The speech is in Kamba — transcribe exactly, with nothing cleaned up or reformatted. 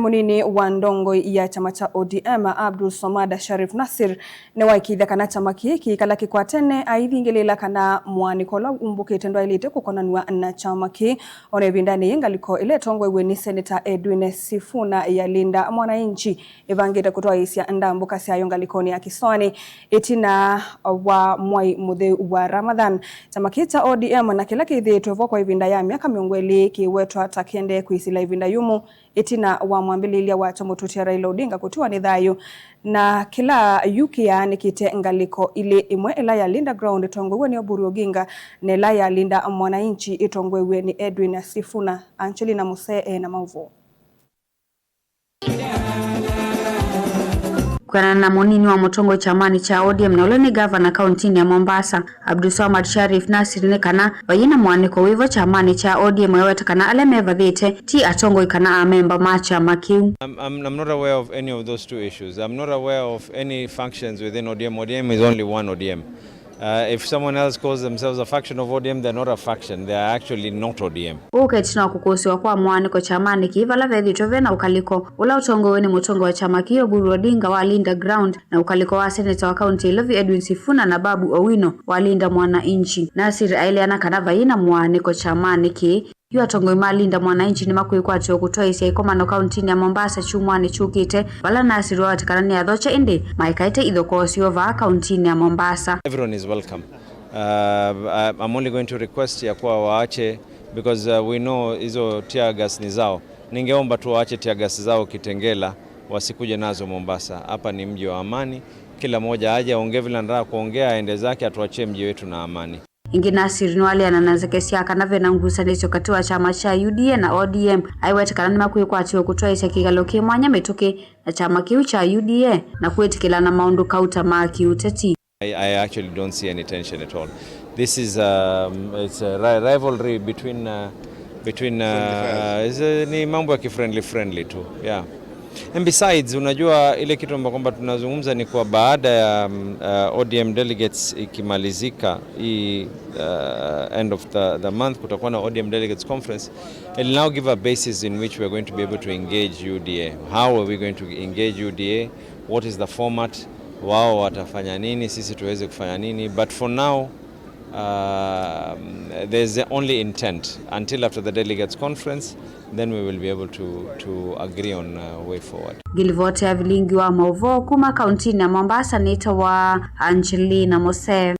Mũnini wa ndongoi ya kyama kya O D M, Abdul Swamad Sharif Nasir, nĩwaĩkĩĩthya kana kyama kĩĩ kĩikala kĩkwatene, aithingĩlĩĩla kana mũaanĩko ũla ũmbũkĩte ndwaĩlĩte kũkonanw'a na kyama kĩĩ. O na ĩvindanĩ yĩĩ, ngalĩko ĩla ĩtongoew'e nĩ Seneta Edwin Sifuna ya Linda Mwananchi ĩvangĩte kũtwaĩĩsya ndambũka syayo ngalĩkonĩ ya kĩsoanĩ ĩtina wa mwai mũtheu wa Ramadhan. Kyama kĩĩ kya O D M, na kĩla kĩthĩĩtwe vo kwa ĩvinda ya myaka mĩongo ĩlĩ, kĩwetwa ta kĩendee kwĩsĩla ĩvinda yũmũ ĩtina wa mwambĩlĩlya wakyo mũtũtia Raila Odinga kũtiwa nĩ thayũ, na kĩla yu kĩyaanĩkĩte ngalĩko ilĩ, ĩmwe ĩla ya Linda Ground ĩtongoew'e nĩ Oburu Oginga, na ĩla ya Linda Mwananchi ĩtongoew'e nĩ Edwin Sifuna. Angelina Musee e na maũvoo. Kwĩanana na mũnini wa mũtongoi kyamanĩ kya O D M na ũla nĩ ngavana kauntinĩ ya Mombasa, Abdulswamad Sharif Nasir, nĩ kana vaiĩ na mũaanĩko wĩvo kyamanĩ kya O D M, eweta kana ala mevathĩte ti atongoi kana amemba ma kyama kĩu. I'm, I'm, I'm not aware of any of those two issues. I'm not aware of any factions within O D M. O D M is only one O D M. Uh, if someone else calls themselves a faction of O D M, they're not a faction. They are actually not O D M. Ũũ ũketĩ na kũkũsĩwa kwa mũaanĩko kyamanĩ kĩĩ vala vethĩtwe ve na ũkalĩko ũla ũtongoew'e nĩ mũtongoi wa kyama kĩĩ Oburu Odinga wa Linda Ground na ũkalĩko wa seneta wa kaunti ya Ilovi Edwin Sifuna na Babu Owino wa Linda Mwananchi. Nasir aeleana kana vaiĩ na mũaanĩko kyamanĩ kĩĩ. Yu atongoi ma Linda Mwananchi nĩmakwĩkwatĩwa kũtwaĩĩsya ĩkomano kauntinĩ ya Mombasa kyumwanĩ kyũkĩte, vala Nasir waweta kana nĩathokya, ĩndĩ maikaĩte ithokoo syoo vaa kauntinĩ ya Mombasa. Everyone is welcome. Uh, I, I'm only going to request ya kuwa waache, because, uh, we know hizo tear gas ni zao. Ningeomba tu waache tear gas zao Kitengela, wasikuje nazo Mombasa. Hapa ni mji wa amani. Kila mmoja aje aongee vile anataka kuongea, aende zake, atuachie mji wetu na amani. Ĩngĩ, Nasir nĩwaleana na nzeke sya kana ve na ngusanĩsyo katĩ wa kyama kya U D A na O D M, aiweta kana nĩmakwĩkwatĩwa kũtwaĩĩsya kĩkalo kĩ mwanya mĩtũkĩ na kyama kĩu kya U D A na kwĩtĩkĩlana maũndũ kauta ma kĩũteti. I, I actually don't see any tension at all. This is, um, it's a ri-, rivalry between, uh, between, uh, it's a, ni mambo ya kifriendly friendly tu. Yeah. And besides, unajua ile kitu ambayo kwamba tunazungumza ni kwa baada ya, um, uh, O D M delegates ikimalizika hii, uh, end of the, the month, kutakuwa na O D M delegates conference. It'll now give a basis in which we're going to be able to engage U D A. How are we going to engage U D A? What is the format? Wao watafanya nini, sisi tuweze kufanya nini? But for now, um, there's only intent. Until after the delegates conference, then we will be able to, to agree on a way forward. Ngilivoti ya vilingi wa maũvoo kuma kauntinĩ ya Mombasa nĩtawa Angelina Mose.